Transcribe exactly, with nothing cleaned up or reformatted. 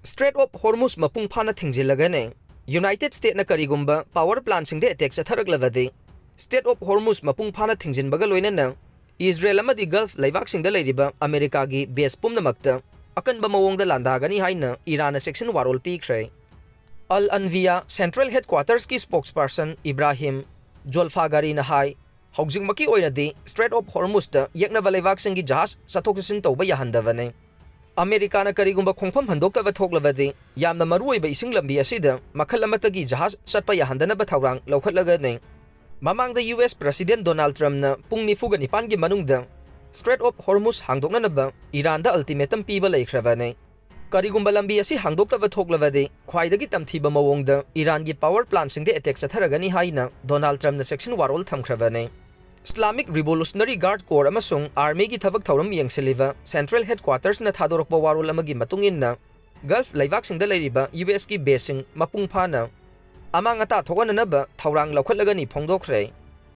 Strait of Hormuz ꯃꯄꯨꯡ ꯐꯥꯅ ꯊꯤꯡꯖꯤꯜꯂꯒꯅꯤ꯫ United States ꯅ ꯀꯔꯤꯒꯨꯝꯕ power plant ꯁꯤꯡꯗ attack ꯆꯠꯊꯔꯛꯂꯕꯗꯤ, Strait of Hormuz ꯃꯄꯨꯡ ꯐꯥꯅ ꯊꯤꯡꯖꯤꯟꯕꯒ ꯂꯣꯏꯅꯅ ꯏꯖꯔꯦꯜ ꯑꯃꯗꯤ Gulf ꯂꯩꯕꯥꯛꯁꯤꯡꯗ ꯂꯩꯔꯤꯕ ꯑꯃꯦꯔꯤꯀꯥꯒꯤ base ꯄꯨꯝꯅꯃꯛꯇ ꯑꯀꯟꯕ ꯃꯑꯣꯡꯗ ꯂꯥꯟꯗꯥꯒꯅꯤ ꯍꯥꯏꯅ ꯏꯔꯥꯟꯅ ꯆꯦꯛꯁꯤꯟ ꯋꯥꯔꯣꯜ ꯄꯤꯈ꯭ꯔꯦ꯫ Al Anwiya Central Headquarters ꯀꯤ spokesperson Ibrahim Zolfaghari ꯅ ꯍꯥꯏ, ꯍꯧꯖꯤꯛꯃꯛꯀꯤ ꯑꯣꯏꯅꯗꯤ Strait of Hormuz ꯇ ꯌꯦꯛꯅꯕ ꯂꯩꯕꯥꯛꯁꯤꯡꯒꯤ ꯖꯍꯥꯖ ꯆꯠꯊꯣꯛ ꯆꯠꯁꯤꯟ ꯇꯧꯕ ꯌꯥꯍꯟꯗꯕꯅꯤ꯫ ꯑꯃꯦꯔꯤꯀꯥꯅ ꯀꯔꯤꯒꯨꯝꯕ ꯈꯣꯡꯐꯝ ꯍꯟꯗꯣꯛꯇꯕ ꯊꯣꯛꯂꯕꯗꯤ, ꯌꯥꯝꯅ ꯃꯔꯨꯑꯣꯏꯕ ꯏꯁꯤꯡ ꯂꯝꯕꯤ ꯑꯁꯤꯗ ꯃꯈꯜ ꯑꯃꯠꯇꯒꯤ ꯖꯍꯥꯖ ꯆꯠꯄ ꯌꯥꯍꯟꯗꯅꯕ ꯊꯧꯔꯥꯡ ꯂꯧꯈꯠꯂꯒꯅꯤ꯫ ꯃꯃꯥꯡꯗ U S President Donald Trump ꯅ ꯄꯨꯡ ꯅꯤꯐꯨꯒ ꯅꯤꯄꯥꯟꯒꯤ ꯃꯅꯨꯡꯗ Strait of Hormuz ꯍꯥꯡꯗꯣꯛꯅꯅꯕ ꯏꯔꯥꯟꯗ ultimatum ꯄꯤꯕ ꯂꯩꯈ꯭ꯔꯕꯅꯤ꯫ ꯀꯔꯤꯒꯨꯝꯕ ꯂꯝꯕꯤ ꯑꯁꯤ ꯍꯥꯡꯗꯣꯛꯇꯕ ꯊꯣꯛꯂꯕꯗꯤ, ꯈ꯭ꯋꯥꯏꯗꯒꯤ ꯇꯝꯊꯤꯕ ꯃꯑꯣꯡꯗ ꯏꯔꯥꯟꯒꯤ power plant ꯁꯤꯡꯗ attack ꯆꯠꯊꯔꯒꯅꯤ ꯍꯥꯏꯅ Donald Trump ꯅ ꯆꯦꯛꯁꯤꯟ ꯋꯥꯔꯣꯜ ꯊꯝꯈ꯭ꯔꯕꯅꯤ꯫ Islamic Revolutionary Guard Corps ꯑꯃꯁꯨꯡ army ꯒꯤ ꯊꯕꯛ ꯊꯧꯔꯝ ꯌꯦꯡꯁꯤꯜꯂꯤꯕ Central Headquarters ꯅ ꯊꯥꯗꯣꯔꯛꯄ ꯋꯥꯔꯣꯜ ꯑꯃꯒꯤ ꯃꯇꯨꯡ ꯏꯟꯅ, Gulf ꯂꯩꯕꯥꯛꯁꯤꯡꯗ ꯂꯩꯔꯤꯕ ꯌꯨ ꯑꯦꯁ ꯀꯤ base ꯁꯤꯡ ꯃꯄꯨꯡ ꯐꯥꯅ ꯑꯃꯥꯡ ꯑꯇꯥ ꯊꯣꯛꯍꯟꯅꯅꯕ ꯊꯧꯔꯥꯡ ꯂꯧꯈꯠꯂꯒꯅꯤ ꯐꯣꯡꯗꯣꯛꯈ꯭ꯔꯦ꯫